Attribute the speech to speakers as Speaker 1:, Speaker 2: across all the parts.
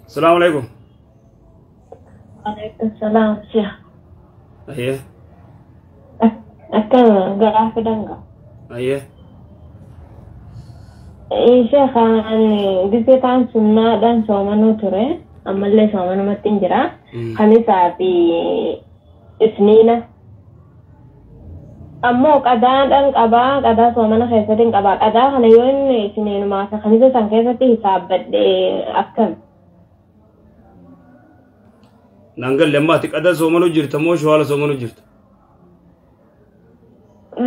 Speaker 1: Salaamu alaikum.
Speaker 2: Alaikum salaam. Sheekh.
Speaker 1: Ayyee.
Speaker 2: Akka gaafa dangaa.
Speaker 1: Ayyee.
Speaker 2: Sheekh, ani gisee kaan sunnaadhaan soomanuu ture. Ammallee soomanumatti hin jira. Kamisaa fi isniina. Ammoo qadaadhaan qabaa, qadaa soomana keessatti hin qabaa. Qadaa kana yoo inni isniinumaa fi kamisa san keessatti hisaabbadhe akkam?
Speaker 1: Naan galle amma ati qadaa soomanuu jirta moo shawaala soomanuu jirta?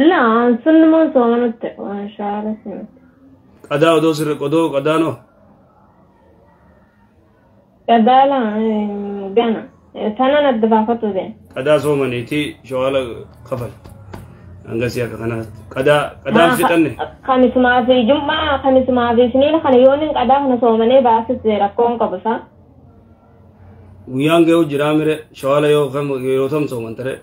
Speaker 2: Laa, sunnumaan soomanutti shawaala sinutti.
Speaker 1: Qadaa odoo sirri odoo qadaanoo?
Speaker 2: Qadaa laa gana. Tanan adda baafatu deema.
Speaker 1: Qadaa soomaniiti shawaala kafal. Hangasii akka kanaatti. Qadaa qadaan fixanne.
Speaker 2: Kamisumaa fi jum'aa, kamisumaa fi isniina kana yoo inni qadaa kana soomanee baasis rakkoon qabu isaa.
Speaker 1: Guyyaan ga'u jiraa mire shawaala yoo kam yeroo tam sooman ture.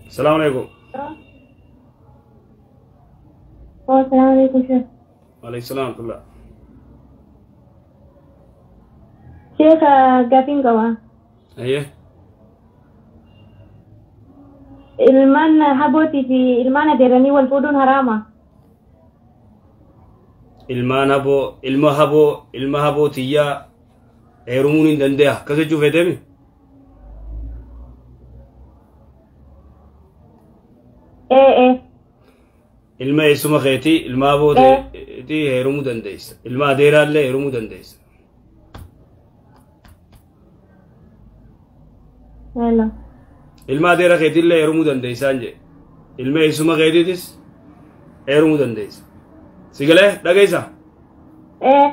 Speaker 1: Salaamu alaikum.
Speaker 2: Assalamu alaikum Sheekh.
Speaker 1: Waalaikum salaam warahmatullah.
Speaker 2: Sheekh, gaafiin qaba.
Speaker 1: Ayyee.
Speaker 2: Ilmaan habootii fi ilmaan adeeranii wal fuudhuun haraama.
Speaker 1: Ilmaan haboo, ilma haboo, ilma haboo tiyyaa heerumuun hin danda'a. Akkas jechuu feeteemi?
Speaker 2: Ee ee.
Speaker 1: Ilma eessuma keetii, ilma haboo teetii heerumuu dandeessa. Ilma adeeraallee heerumuu dandeessa.
Speaker 2: Hello.
Speaker 1: Ilma adeera keetiillee heerumuu dandeessaan jee. Ilma eessuma keetiitis heerumuu dandeessa. Si galee dhageessa?
Speaker 2: Ee.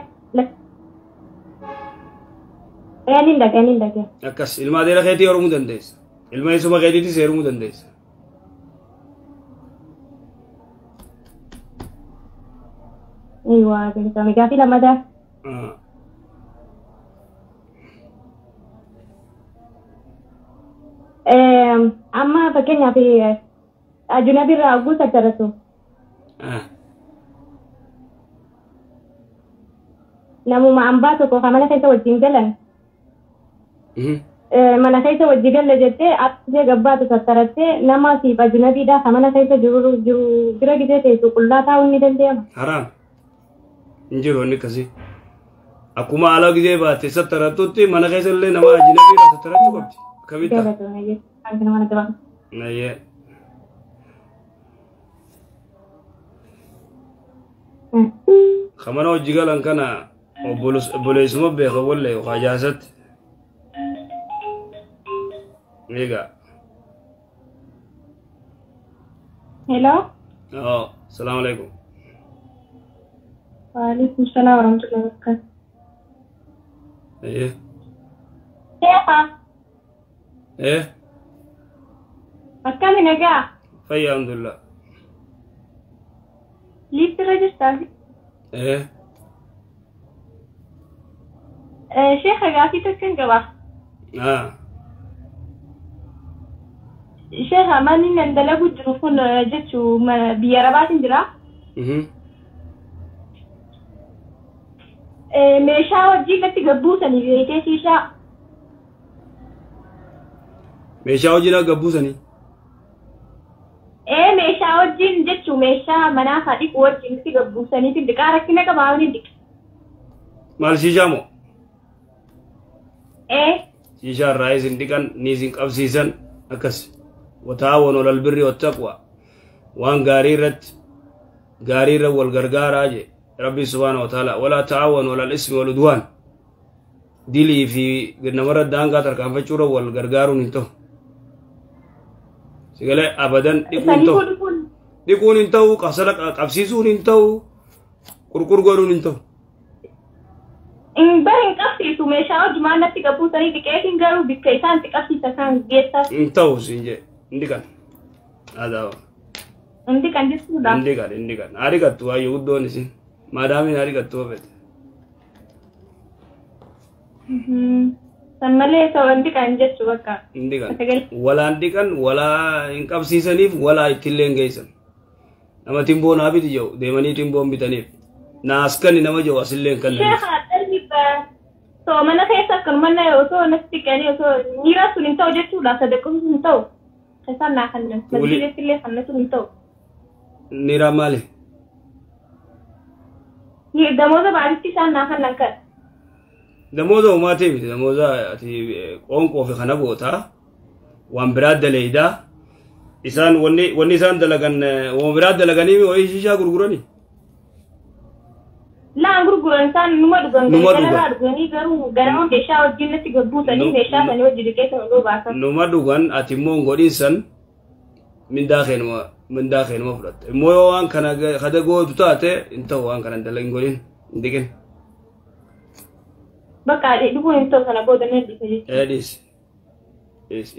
Speaker 2: Ee, nin dhagee, nin dhagee.
Speaker 1: Akkas ilma adeera keetii heerumuu dandeessa. Ilma eessuma keetiitis heerumuu dandeessa.
Speaker 2: Eewwaa, beekame. Gaafii lammataa. Amma fakkeenyaaf ajunabi irraa hogguu sattaratu. Namuma ambaa tokko kan mana keessa wajjin galan. Mana keessa wajji galle jettee akka ishee gabbaatu sattarattee nama siif ajunabiidha kan mana keessa jiru jiru bira gisee teessu qullaa taa'uun ni danda'ama.
Speaker 1: Haraam. Hin jiru inni akkasii. Akkuma ala gisee baatte sattarattutti mana keessa illee nama ajnabii irraa sattarachuu qabdi. Akkamitti ta'a?
Speaker 2: Galatoomi jechuudha. Nama natti ba'a.
Speaker 1: Ayyee. Kan mana hojii galan kana obboleessuma beeka wallee yookaan jaasatti. Egaa.
Speaker 2: Hello.
Speaker 1: Oo, salaamu alaikum.
Speaker 2: Waalaikum salaam warahmatullahi wabarakatuh.
Speaker 1: Ayyee.
Speaker 2: Sheekha,
Speaker 1: Eh,
Speaker 2: akkami nagaa?
Speaker 1: Fayyaa alhamdulillah.
Speaker 2: Liiftirra jirtaa?
Speaker 1: Eh,
Speaker 2: Sheekha, gaafii tokko hin qaba.
Speaker 1: Ah,
Speaker 2: Sheekha, manni nan dalagu jiru kun jechuu biyya Arabaatiin jira. Meeshaa hojii irratti gabbuusanii beekee shiishaa.
Speaker 1: Meeshaa hojii gabbuusanii.
Speaker 2: Ee, meeshaa wajjin jechuu meeshaa manaa haa dhiqu wajjin itti gabbuusanii dhiqaa rakkina qabaa ni dhiqa.
Speaker 1: Maal, shiishaa moo?
Speaker 2: Ee.
Speaker 1: Shiishaa irraa isin dhiqan ni isin qabsiisan akkas. وتعاونوا على البر والتقوى. Waan gaarii irratti gaarii irra wal gargaaraa je Rabbi سبحانه وتعالى. ولا تعاونوا على الإثم والعدوان. Dilii fi namarra daangaa tarkaanfachuu irra wal gargaaruun hin ta'u. Sigalee abadan dhiquun hin ta'u.
Speaker 2: Saniifuu dhiquun.
Speaker 1: Dhiquun hin ta'u, qabsala qabsiisuun hin ta'u, qurqur godhuun hin ta'u.
Speaker 2: Hin bar hin qabsiisu, meeshaa hojumaan natti gabbuusanii dhiqeetiin garuu bikka isaan itti qabsiisan kan geessaa.
Speaker 1: Hin ta'u siin jee hin dhiqan. Adaaba.
Speaker 2: Hundi kan jechuudha.
Speaker 1: Hin dhiqan hin dhiqan. Haa dhiqattu waayyoo guddoon isin. Maadaamiin haa dhiqattu hafete.
Speaker 2: San malee hin dhiqan jechuu bakka.
Speaker 1: Hin dhiqan. Walaan dhiqan walaa hin qabsiisaniif walaa ittillee hin geessan. Nama timboo naa biti jedhu deemanii timboon bitaniif. Naas kanni nama jedhu asillee hin kennaniif.
Speaker 2: Sheekha dhalli soomana keessa akkanuma osoo natti dhiqanii osoo miira sun hin ta'u jechuudha sadaqaan sun hin ta'u. Isaan naa kennan. Masjiidatti illee kennatu hin ta'u.
Speaker 1: Niiraa maali?
Speaker 2: Damooza baatitti isaan naa kennan kan.
Speaker 1: Damooza uumaatee miti. Damooza ati qoonqoo fi kana gootaa waan biraa daleeydaa. Isaan wanni isaan dalagan waan biraa dalaganii wayii shishaa gurguranii.
Speaker 2: Laan gurguran isaan numa dhugan galgala dhuganii garuu ganama meeshaa wajjin natti gabbuutanii meeshaa sanii wajji dhiqee sana odoo baasan.
Speaker 1: Numa dhugan ati immoo hin godhin mindaa keenuma fudhatte. Immoo yoo waan kana kada gootu taate hin ta'u waan kana hin godhin hin dhiqin.
Speaker 2: Bakka dhuguun hin ta'u sana booda ni dhiise jechuudha.
Speaker 1: Dhiise.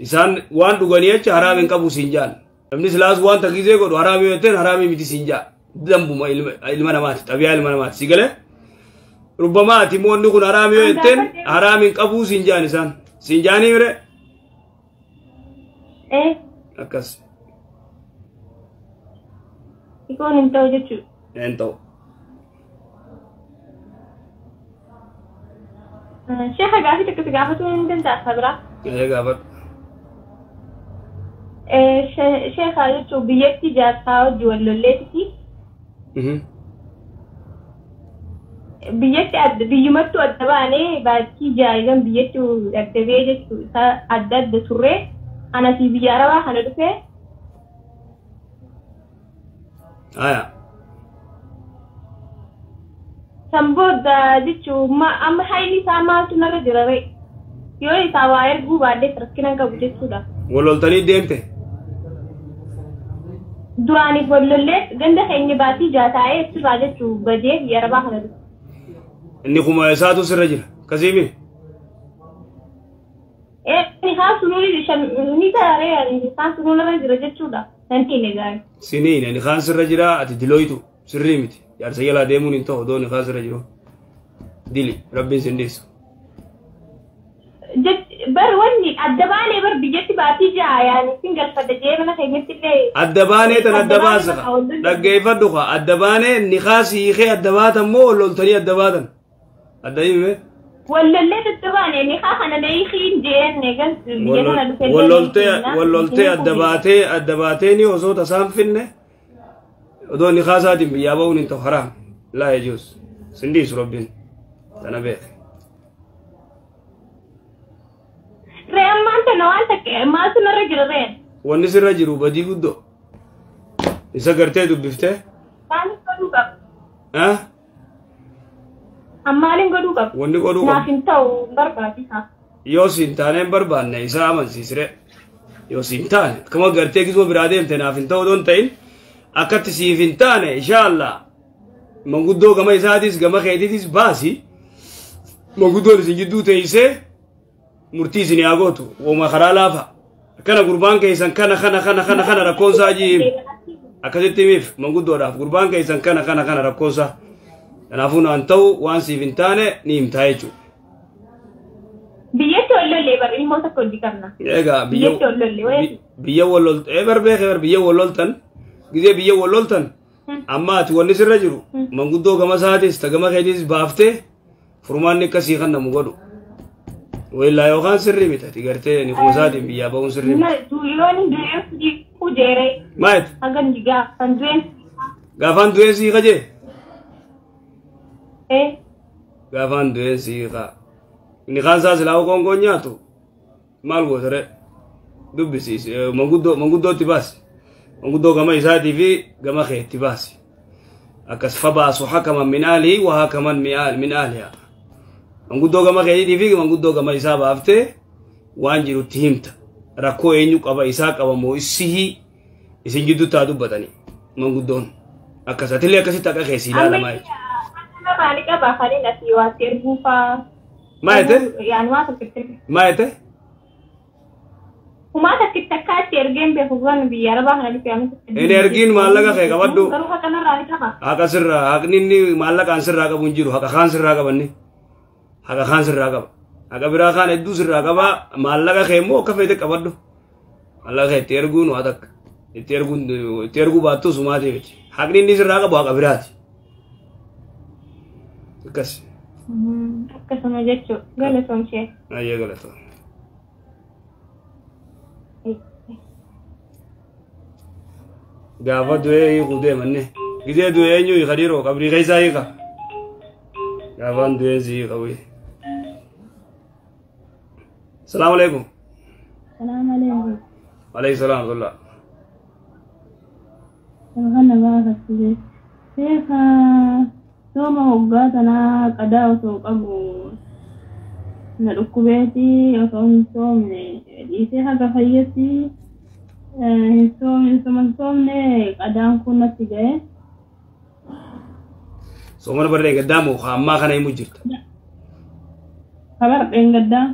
Speaker 1: Isaan waan dhuganii jecha haraam hin qabu siin jaan. Namni silaas waan takkisee godhu haraamii yoo ta'e haraamii miti siin jaa. Dambuma ilma namaati xabiyaa ilma namaati si galee. Rubbamaa ati immoo inni kun haraamii yoo jetteen haraam hin qabuu siin jaan isaan. Siin jaanii mire? Akkas.
Speaker 2: Ikoon hin ta'u jechuudha.
Speaker 1: Hin ta'u.
Speaker 2: Sheekha gaafii tokko si gaafatuu hin danda'a biraa?
Speaker 1: Ee gaafadhu.
Speaker 2: Sheekha jechuun biyyatti jaarsaa hojii wal lolleetti. Biyyatti biyyumattuu adda baanee baatii jaayigan biyyatti adda ba'ee jechuudha adda adda turree anasii biyya arabaa kana dhufee.
Speaker 1: Aya.
Speaker 2: San booda jechuun amma hayli isaa maaltu narra jira ree yoo isaa waa erguu baadhee rakkina hin qabu jechuudha.
Speaker 1: Wal loltanii deemte?
Speaker 2: Duraaniif wal lollee ganda keenya baatii jaataa'ee achirraa jechuun badee biyya arabaa kana dhufe.
Speaker 1: Inni kuma isaatu sirra jira akkasiimi?
Speaker 2: Inni kaan sunuu ni taaree kaan sunuu narra jira jechuudha. Nan hiine gaarii.
Speaker 1: Siniin inni kaan sirra jira ati dilooytu sirrii miti. Jaarsa jalaa deemuun hin ta'u odoo inni kaan sirra jiru. Dili rabbiin sin dhiisu.
Speaker 2: Bar wanni adda baanee bar biyyatti baatii ja'a yaani sin galfadha jee mana keenyatti illee.
Speaker 1: Adda baanee tan adda baasa dhaggeeffadhu kaa adda baanee niqaa siikee adda baatan moo loltanii adda baatan? Adda hime?
Speaker 2: Wallollee adda baanee niqaa kana leeyiin jeen eegan biyya kana dhufee.
Speaker 1: Walloltee adda baatee ni osoo tasaan finne odoo niqaa isaatiin biyyaa ba'uun hin ta'u haraam laa yajuus sin dhiisu rabbiin tana beeke.
Speaker 2: Re'een maanta na waan takka maaltu narra jira re'een?
Speaker 1: Wanni sirra jiru badii guddoo. Isa gartee dubbiftee?
Speaker 2: Maaliin godhuu qaba? Maaliin godhuu qaba?
Speaker 1: Wanni godhuu qaba.
Speaker 2: Naaf hin ta'u barbaachisa.
Speaker 1: Yoo siin taane hin barbaanne isa amansiisire. Yoo siin taane akkuma gartee gisuma biraa deemte naaf hin ta'u odoo hin ta'in akkatti siif hin taane inshaallah manguddoo gama isaatis gama keetiitis baasi manguddoon isin jidduu teessee murtii isin haa gootu wooma karaa laafa akkana gurbaan keessan kana kana kana kana kana rakkoonsaa jiim akkasitti himiif manguddoodhaaf gurbaan keessan kana kana kana rakkoonsaa kanaafuu naan ta'u waan siif hin taane ni himtaa jechuudha.
Speaker 2: Biyyatti wal lollee bar ilmoo tokko hojii qabna.
Speaker 1: Egaa
Speaker 2: biyyatti wal lollee
Speaker 1: biyya wal loltan bar beekee bar biyya wal loltan gizee biyya wal loltan amma ati wanni sirra jiru manguddoo gama isaatis ta gama keetiis baaftee furmaanni akkasii kan namu godhu. Wayilaa yookaan sirrii miti ati gartee ni kuma isaatiin biyyaa ba'uun sirrii miti.
Speaker 2: Yoon du'een siquu jeeree.
Speaker 1: Maayit?
Speaker 2: Hagan gaafan du'een.
Speaker 1: Gaafaan du'een siiqa jee?
Speaker 2: Ee.
Speaker 1: Gaafaan du'een siiqa. Inni kaan isaa silaa qoonqoo nyaatu maal gootare dubbisiis manguddootti baasi. Manguddoo gama isaatii fi gama keetti baasi. Akkas fabaasu hakaman min ahlihi wa hakaman min ahlihaa. Manguddoo gama keetii fi manguddoo gama isaa baaftee waan jirutti himta. Rakkoo eenyu qaba isaa qaba moo isihii isin jidduu taa dubbatanii manguddoon. Akkas atillee akkasitti akka keessi ilaalamaa jechuudha.
Speaker 2: Maali qaba afaan asii waa erguu faa.
Speaker 1: Maayete?
Speaker 2: Yaani waa tokkotti.
Speaker 1: Maayete?
Speaker 3: Humaa takkitti akkaatti ergeen beeku gan biyya arabaa kana dhufe amma.
Speaker 1: Inni ergiin maallaqa kee qabadhu.
Speaker 3: Garuu haqa narraa ni qaba.
Speaker 1: Haqa sirraa haqni inni maallaqaan sirraa qabu hin jiru haqa kaan sirraa qabanni. Haqa kaan sirraa qaba. Haqa biraa kaan hedduu sirraa qaba maallaqa kee immoo akka feete qabadhu. Maallaqa kee itti erguun waa takka. Itti erguun itti erguu baattu sumaatii miti. Haqni inni sirraa qabu haqa biraati. Akkas.
Speaker 3: Akkasuma jechuudha. Galatoomshee.
Speaker 1: Ayyee galatoom. Gaafa du'ee hiikuu deemanne. Gizee du'ee eenyu hiika dhiiroo qabrii keessaa hiika. Gaafaan du'ee si hiika wayii. Salaamu alaikum.
Speaker 2: Salaam alaikum.
Speaker 1: Alayhi salaam wa rahmatullah.
Speaker 2: Kana baafatti. Sheekha sooma hoggaa tanaa qadaa osoo qabu na dhukkubeeti osoo hin soomne dhiisee haga fayyatti hin soomne hin soomne qadaan kun natti ga'e.
Speaker 1: Soomana barreen gaddaa moo ammaa kana himu jirta?
Speaker 2: Kabar dheengaddaa.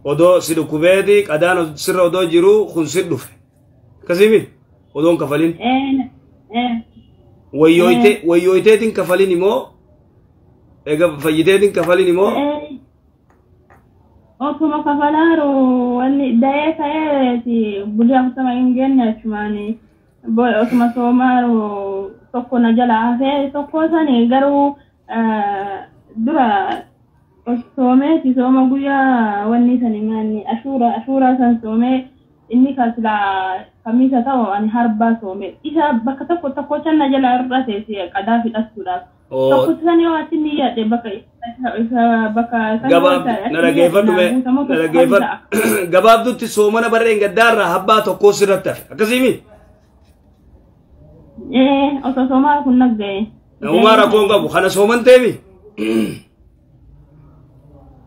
Speaker 1: Odoo si dhukkubeeti qadaan sirra odoo jiru kun si dhufe. Akkasii odoon kafalin. Wayyooyteetiin kafalin immoo eega fayyiteetiin kafalin immoo.
Speaker 2: Osuma kafalaaru wanni da'ee ka'eeti bulii 40 hin geenye achumaani osuma soomaaru tokko na jala hafee tokko sani garuu dura soomeeti sooma guyyaa wanni sani maanni ashuura san soomee inni kan silaa kamiisa ta'u ani harbaa soome isa bakka tokko tokko can na jala irra teesse qadaa fixachuudhaaf. Tokko san yoo achi ni yaadde bakka isa bakka
Speaker 1: na dhageeffadhu gabaabdutti soomana barreen gaddaarraa habbaa tokko sirratti hafe akkasiimi.
Speaker 2: Osoo soomaa kun nagga'e.
Speaker 1: Namumaa rakkoon qabu kana sooman ta'eemi.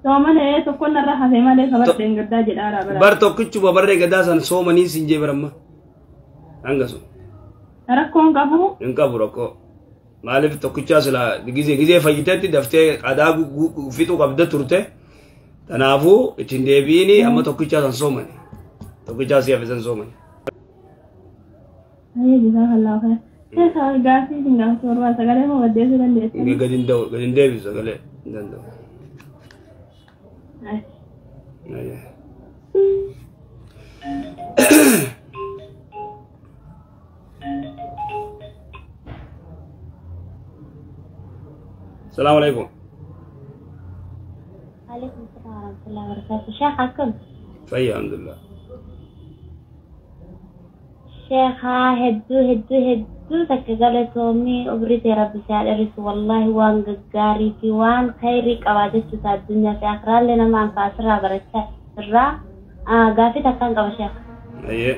Speaker 2: Soomana tokko narra hafe malee kabarreen gaddaa jedhaa bara.
Speaker 1: Bar tokkichuma barreen gaddaa san soomanii siin jee baramma. Hanga sun.
Speaker 2: Rakkoon qabu.
Speaker 1: Hin qabu rakkoo. Maaliif tokkichaa silaa gizee fayyiteetti daftee qadaa fixuu qabda turte. Kanaafuu ittiin deebiini amma tokkichaa san soomani. Tokkichaa si hafe san soomani.
Speaker 2: Ayyee jazakallahu khair. Sheekha gaaffii isin gaafachuu barbaada sagalee moo gaddeessuu dandeessu?
Speaker 1: Gadi hin deebisu sagalee hin danda'u. Ayyee. Salaamu alaikum.
Speaker 4: Alaikum salaam wa rahmatullahi wa barakatuh. Sheekh akkam?
Speaker 1: Fayya alhamdulillah.
Speaker 4: Sheekha hedduu takka galatoomii umrii rabbi isaa dheerisu wallaahi waan gaggaarii fi waan khayrii qabaa jechuudha addunyaa fi akiraallee nama anfaa asirraa barachaa irraa gaaffii takkaan qaba sheekha.
Speaker 1: Ayyee.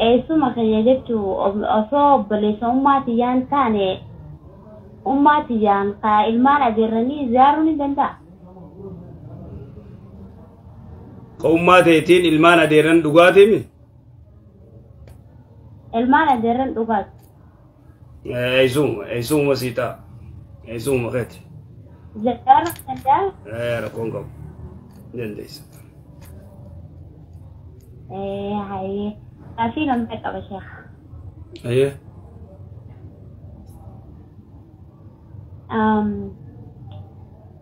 Speaker 4: Eessuma kiyya jechuun osoo obboleessa ummaatiyyaan taane ummaatiyyaan ka ilmaan adeeranii ziyaaruu ni danda'a.
Speaker 1: Ka ummaa ta'eetiin ilmaan adeeran dhugaatiimi?
Speaker 4: Ilmaan adeeran dhugaati.
Speaker 1: Eessuma sii ta'a. Eessuma keeti.
Speaker 4: Ziyaaruu ni danda'a?
Speaker 1: Rakkoon qabu. Ni dandeessa.
Speaker 4: Hayyee. Gaaffii namni qaba sheekha.
Speaker 1: Ayyee.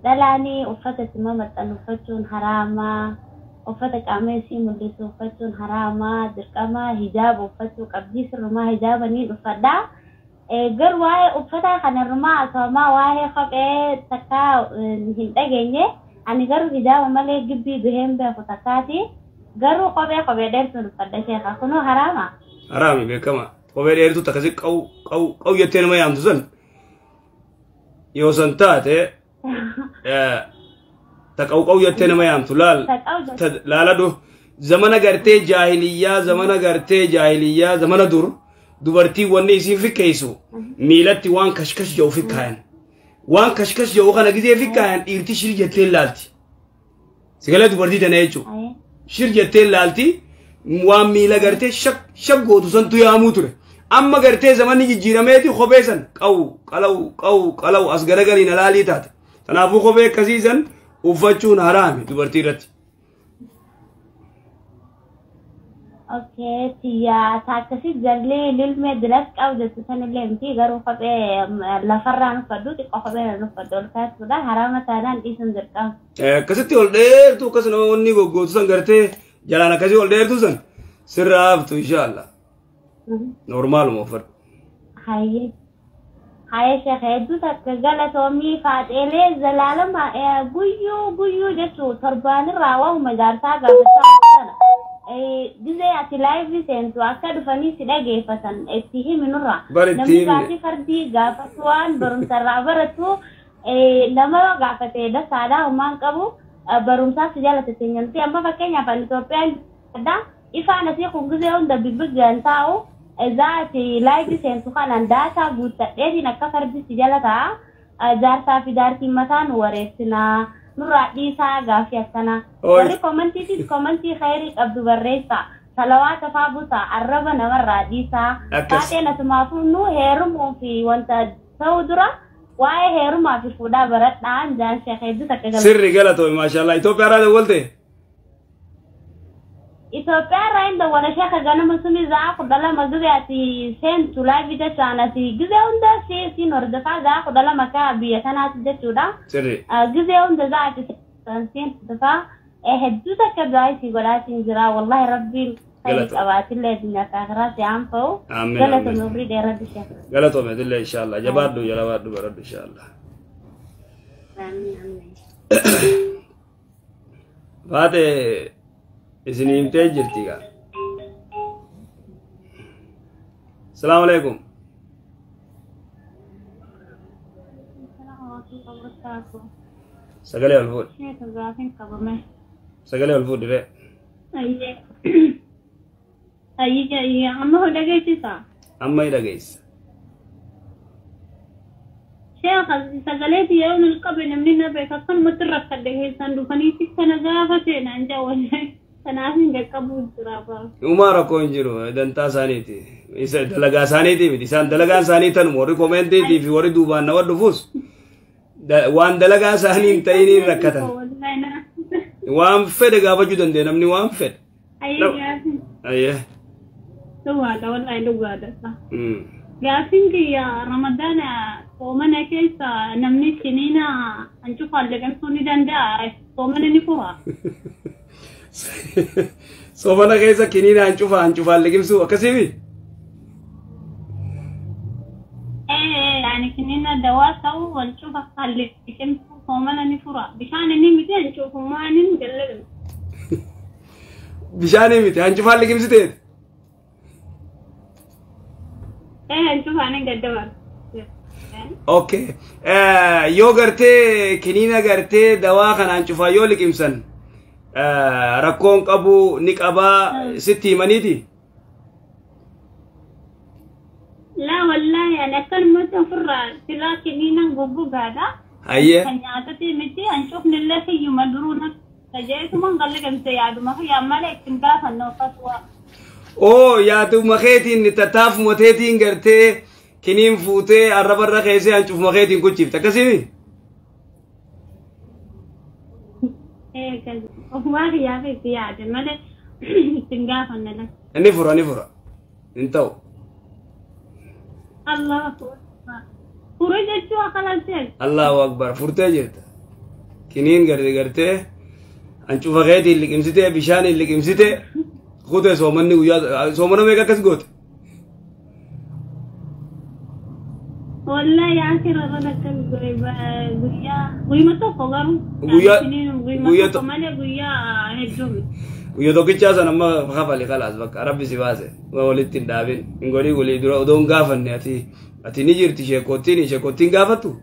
Speaker 4: Dhalaanii uffata itti maxxanu uffachuun haraamaa, uffata qaama isii mul'isu uffachuun haraamaa, dirqama hijaaba uffachuu qabdii sirrumaa hijaaba ni uffadhaa. Garuu waa'ee uffata kanarrumaa asoomaa waa'ee kophee takkaa hin dhageenye ani garuu hijaaba malee gibbii baheen beeku takkaati. Garuu kophee dheertuun uffadha sheekha kunoo haraama.
Speaker 1: Haraami beekama. Kophee dheertuu takkasi qaw jettee nama yaamtu san yoo san taate ta qaw jettee nama yaamtu laal laaladhu zamana gartee jaahiliyyaa zamana dur dubartii wanni isiin fikkeessu miilatti waan kashkash jedhu fikkaayan. Waan kashkash jedhu kana gizee fikkaayan dhiirti shir jettee laalti. Sigalee dubartii tana jechuudha. Shir jettee laalti waan miila gartee shak gootu santu yaamuu ture. Amma gartee zamanni jijjiirameeti kophee san qaw qalaw qaw qalaw as garagaliin alaalii taate. Kanaafuu kophee akkasii san uffachuun haraami dubartii irratti.
Speaker 4: Okay, tiyya akkasii jallee lilmee dilas qabdu sanillee miti garuu kophee lafarraan uffadhu xiqqoo kophee uffadhu ol kaasuudha haraama taanaan dhiisuun dirqama.
Speaker 1: Akkasitti ol dheertuu akkas nama wanni goggootu san gartee jalaan akkasii ol dheertuu san sirraa haftu inshaallah. Normaaluma uffadhu.
Speaker 4: Hayyee. Hayyee sheekh hedduu takka galatoomii faaxeelee zalaalama guyyuu guyyuu jechuun torbaanirraa waa'uma jaarsaa gaafachaa sana. Gizee ati laayivii seentu akka dhufanii si dhageeffatan itti himi nurra. Namni gaafii fardii gaafatu waan barumsarraa baratu nama gaafate dasaadhaa homaan qabu barumsaaf si jaalate seenyamti. Amma fakkeenyaaf ani Itoophiyaan addaa ifaan asii kun gizee hunda bibbigaan taa'u zaati laayivii seentu kanaan daataa guuttadheetiin akka fardi si jala ta'a. Jaarsaa fi jaartiin mataa nu wareessinaa. Nurraa dhiisaa gaafii akkanaa. Warri komantiitis komantii khayrii qabdu barreessaa. Salawaata faa buusaa arraba namarraa dhiisaa. Faaxeen asumaafuu nu heerumuu fi wanta ta'uu dura waa'ee heerumaa fi fuudhaa baradhaan jaan sheekh hedduu takka galata.
Speaker 1: Sirri galatoomi maashaallah. Itoophiyaa irraa dawwalte?
Speaker 4: Itoophiyaa irraa hin dawwala sheekha ganama suni za'a 12 gizee ati seentu laayivii jechaan ati gizee hunda siin hordofaa za'a 12 ka biyya tanaati jechuudha.
Speaker 1: Sirri.
Speaker 4: Gizee hunda za'a ati seen hordofaa hedduu takka du'aa isii godhaatiin jira wallahi rabbiin khayrii qabaatillee addunyaa fi akhiraa si aanfa'u. Galatoomi umrii dheeradhu sheekha.
Speaker 1: Galatoomi atillee inshaallah jabaadhu jalabaadhu baradhu inshaallah.
Speaker 4: Amiin amiin.
Speaker 1: Faatee isin himtee jirti gaa. Salaamu alaikum. Sagalee ol fuudhi. Sagalee ol fuudhi ree.
Speaker 3: Ayyee amma hoo dhageessisaa?
Speaker 1: Amma ni dhageessa.
Speaker 3: Sheekh sagalee yeroo nul qabe namni na beeka akkanumatti rakkadhe keessaan dhufaniitti kana gaafate naan jaa kanaaf hin qaqqabu jira baa.
Speaker 1: Uumaa rakkoo hin jiru dantaa isaaniiti. Isa dalagaa isaaniiti miti. Isaan dalagaan isaanii tanuma warri koomentiitii fi warri duubaan nama dhufus waan dalagaa isaanii hin ta'iniin rakkatan. Waan fedhe gaafachuu dandeenya namni waan fedhe. Ayyee.
Speaker 3: Dhugaadha wallahi dhugaadha. Gaafiin kiyya Ramadaana soomana keessa namni kiniina hancufaan liqimsuu ni danda'a soomana ni fura.
Speaker 1: Soomana keessa kiniina hancufaan liqimsuu akkasiimi?
Speaker 3: Ani kiniina dawaa ta'uu hancufaan liqimsuu soomana ni fura. Bishaan inni miti hancufummaan hin gallabe.
Speaker 1: Bishaan miti hancufaan liqimsiteet?
Speaker 3: Hancufaan hin gaddabaru.
Speaker 1: Okay. Yoo gartee kiniina gartee dawaa kana hancufaa yoo liqimsan rakkoon qabu ni qabaa sitti himaniiti?
Speaker 3: Laa wallaahi ani akkanumatti ofirraa silaa kiniinan goggogaadha.
Speaker 1: Hayyee.
Speaker 3: Kan nyaatatti miti hancufni illee hiyyuma duruu na tajaajiluma galliqimse yaaduma kiyyaa malee ittiin gaafanna uffatu.
Speaker 1: Oo yaaduma keetiin tattaafuma teetiin gartee kiniin fuutee arrabarra keessee hancufuma keetiin kuchifte akkasii?
Speaker 3: Ofumaa kiyyaa fi itti yaade malee ittiin gaafanne la.
Speaker 1: Inni fura ni fura. Hin ta'u.
Speaker 3: Allahu akbar. Fura jechuu akkana ta'e.
Speaker 1: Allahu akbar furtee jirta. Kiniin gartee hancufa keetiin liqimsitee bishaaniin liqimsitee kutee soomanni guyyaa soomana meeqa akkas goote?
Speaker 3: Wallahi akira irra akkas godhe guyyaa guyyuma tokko garuu guyyaa tokko malee guyyaa hedduu miti.
Speaker 1: Guyyaa tokkichaa sana amma kafali khalaas bakka rabbi si baase walitti hin dhaabin hin godhii walii dura odoo hin gaafanne ati ni jirti sheekottiin gaafattu?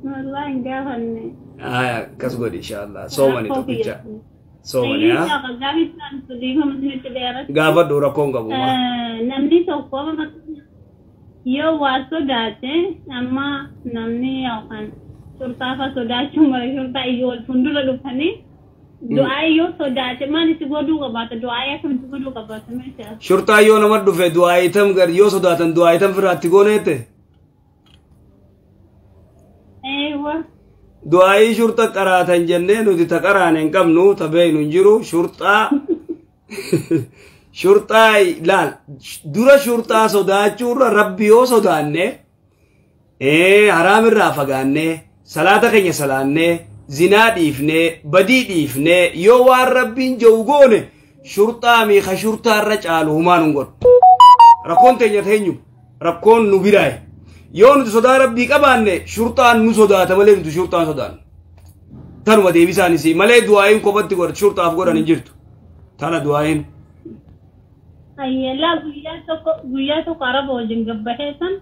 Speaker 3: Wallahi hin gaafanne.
Speaker 1: Aya akkas godhi inshaallah soomani tokkicha. Soomani haa? Gaafadhu rakkoon qabu.
Speaker 3: Namni tokko yoo waa sodaate amma namni yookaan shurtaafa sodaachuu mara shurtaa iyyuu wal fuuldura dhufanii du'aa yoo sodaate maal itti godhuu qabaata du'aa akkamitti godhuu qabaata meeshaa.
Speaker 1: Shurtaa yoo nama dhufe du'aa itam gar yoo sodaatan du'aa itam firaatti gooneette. Du'aayii shurxa qaraatan jennee nuti ta qaraane hin qabnu, ta beeynu hin jiru. Shurxaa shurxaa laal, dura shurxaa sodaachuurra Rabbi yoo sodaanne, haraam irraa fagaanne, salaata keenya salaanne, zinaa dhiifne, badii dhiifne, yoo waan Rabbiin jedhu goone, shurxaa miika shurxaa irra caalu humaan hin godhu. Rakkoon teenya teenyu rakkoon nu biraaye. Yoo nuti sodaa Rabbii qabaanne, shurxaan nu sodaata malee nuti shurxaan sodaannu. Tanuma deebisaanis malee du'aayin kophatti godhan shurxaaf godhan hin jirtu. Tana du'aayin.
Speaker 3: Laa, guyyaa tokko Araba wajjin gabbahee san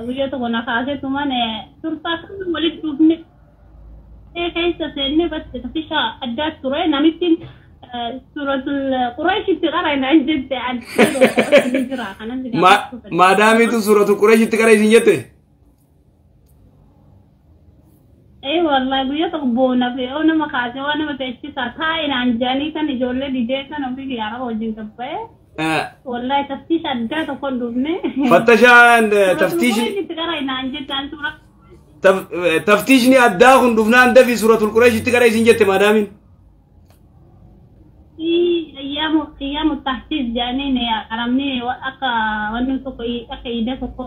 Speaker 3: guyyaa tokko na kaasetuman shurxaa kan walitti dhufne keessa seenne batte tafisha addaa ture, namitti Suuratul Qureeshitti qara'ina jette adda jira kanan.
Speaker 1: Maadaamitu Suuratul Qureeshitti qara isin jette?
Speaker 3: Ee wallahi, guyyaa tokko boona fi yoo nama kaase waan nama teechisaa taa'inaan jedhanii kan ijoollee didee kan ofii Araba wajjin gabbahee. Wallahi, taftiisha addaa tokko hin dhufne.
Speaker 1: Fattashaan taftiishni.
Speaker 3: Itti qara'inaan jettaan suura.
Speaker 1: Taftiishni addaa kun dhufnaan dafii Suuratul Qureeshitti qara isin jette maadaamiin.
Speaker 3: Ayyaamu tahsiis jedhaniin, Arabni akka wanni tokko akka iida tokko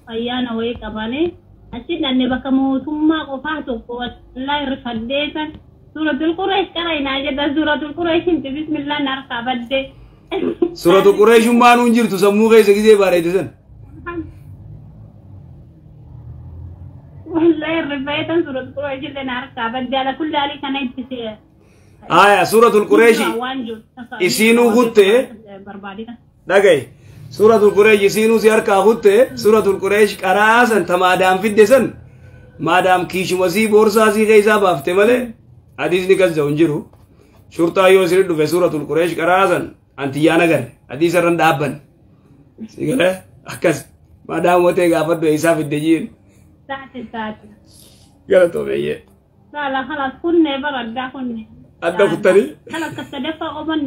Speaker 3: ayyaana wayii qabanii achi dhanne bakka mootummaa qofaa tokko, wallahi rifadhee san Suuratul Qureesh qara'inaa jedha. Suuratul Qureeshin bismillah narkaa badde.
Speaker 1: Suuratul Qureeshummaan hin jirtu sammuu keessa gisee bareede san.
Speaker 3: Wallahi, rifadhee Suuratul Qureesh illee narkaa badde. Ala kulli haalii kana itti
Speaker 1: Aya, Suuratul Qureeshi isiinuu kutte dhagaye. Suuratul Qureesh isiinuu si harkaa kutte. Suuratul Qureesh qaraa san ta maadaam fidde san maadaam kiishuma sii boorsaa sii keessaa baafte malee hadiisni kas jedhu hin jiru. Shurxaa yoo isin dhufe Suuratul Qureesh qaraa san antiyyaan agarre hadiisa irran dhaabban. Si galee akkas maadaam watee gaafadhu eessaa fidde jiin.
Speaker 3: Taate taate.
Speaker 1: Galatoomeeyyee.
Speaker 3: La khalas, kunne baraddaa kunne.
Speaker 1: Adda kuttanii?
Speaker 3: Khalas, ka sadaffaa qoban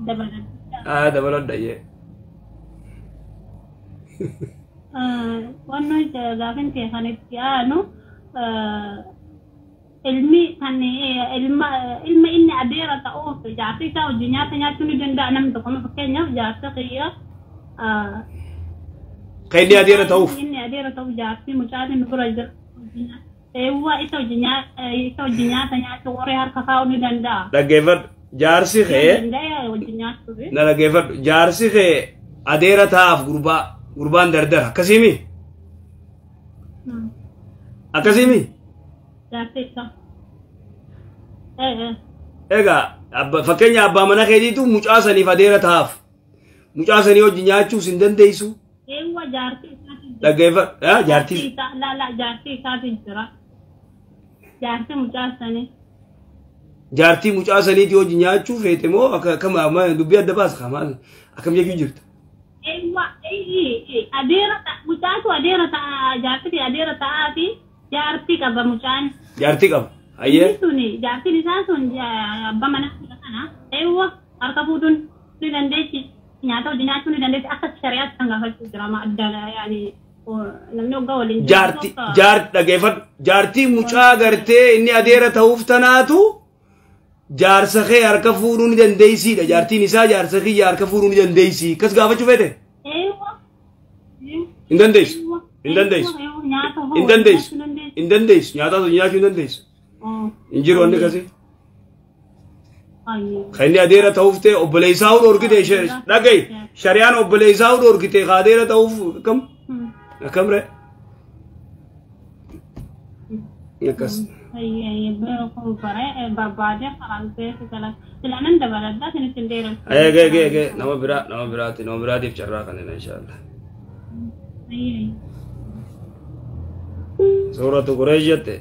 Speaker 3: dabaladha.
Speaker 1: Aa, dabaladha iyyee.
Speaker 3: Wanno gaafin kee kan itti aanu, ilmi kan ilma inni adeera ta'uuf jaartii isaa wajjin nyaata nyaachuu ni danda'a namni tokko? Fakkeenyaaf jaarsa kiyya
Speaker 1: Kan inni adeera ta'uuf.
Speaker 3: Inni adeera ta'uuf jaartii mucaan inni bira jira. Eewwa, isa wajjin nyaata nyaachuu, qoree harka kaa'uu ni danda'a.
Speaker 1: Dhaggeeffadhu. Jaarsi kee
Speaker 3: Danda'e wajjin nyaachuu.
Speaker 1: Na dhaggeeffadhu. Jaarsi kee adeera ta'aaf gurbaa gurbaan dardara akkasiimi? Akkasiimi?
Speaker 3: Jaartii isaa.
Speaker 1: Egaa fakkeenya abbaa mana keetiitu mucaa saniif adeera ta'aaf. Mucaa sanii wajjin nyaachuus hin dandeessu.
Speaker 3: Eewwa, jaartii isaatiin jira.
Speaker 1: Dhaggeeffadhu. Jaartii.
Speaker 3: La la, jaartii isaatiin jira. Jaartii mucaa sanii.
Speaker 1: Jaartii mucaa saniitii wajjin nyaachuu feete moo akka akkam dubbii adda baasa maal akkam jechuu jirta?
Speaker 3: Eewwa, adeera mucaatu adeera ta'a, jaartii adeera ta'aa fi jaartii qaba mucaan.
Speaker 1: Jaartii qaba. Ayyee.
Speaker 3: Inni suni jaartiin isaa sun abbaa mana kana. Eewwa, harka fuudhuun ni dandeessi. Nyaata wajjin nyaachuu ni dandeessi. Akka shari'aatti kan gaafachuu jira. Ma adda yaani namni waggaa waliin
Speaker 1: Jaartii jaar dhaggeeffadhu. Jaartii mucaa gartee inni adeera ta'uuf tanaatu jaarsa kee harka fuudhuu ni dandeessiidha. Jaartiin isaa jaarsa kiyya harka fuudhuu ni dandeessi. Akkas gaafachuu feete?
Speaker 3: Eewwa.
Speaker 1: Hin dandeessu. Hin dandeessu.
Speaker 3: Nyaata
Speaker 1: Hin dandeessu. Hin dandeessu. Nyaata sun nyaachuu hin dandeessu. Hin jiru wanni akkasii. Kan inni adeera ta'uuf ta'e obboleessaa dhorkite, dhaga'i. Shari'aan obboleessaa dhorkite ka adeera ta'uuf akkam? Akkam ree? Akkas.
Speaker 3: Barbaade filaanan dabaladhaa isinitti hin dheeressu.
Speaker 1: Eegee eegee eegee, nama biraa, nama biraati, nama biraatiif carraa kanneen inshaallah. Suuratu Qureesh jette.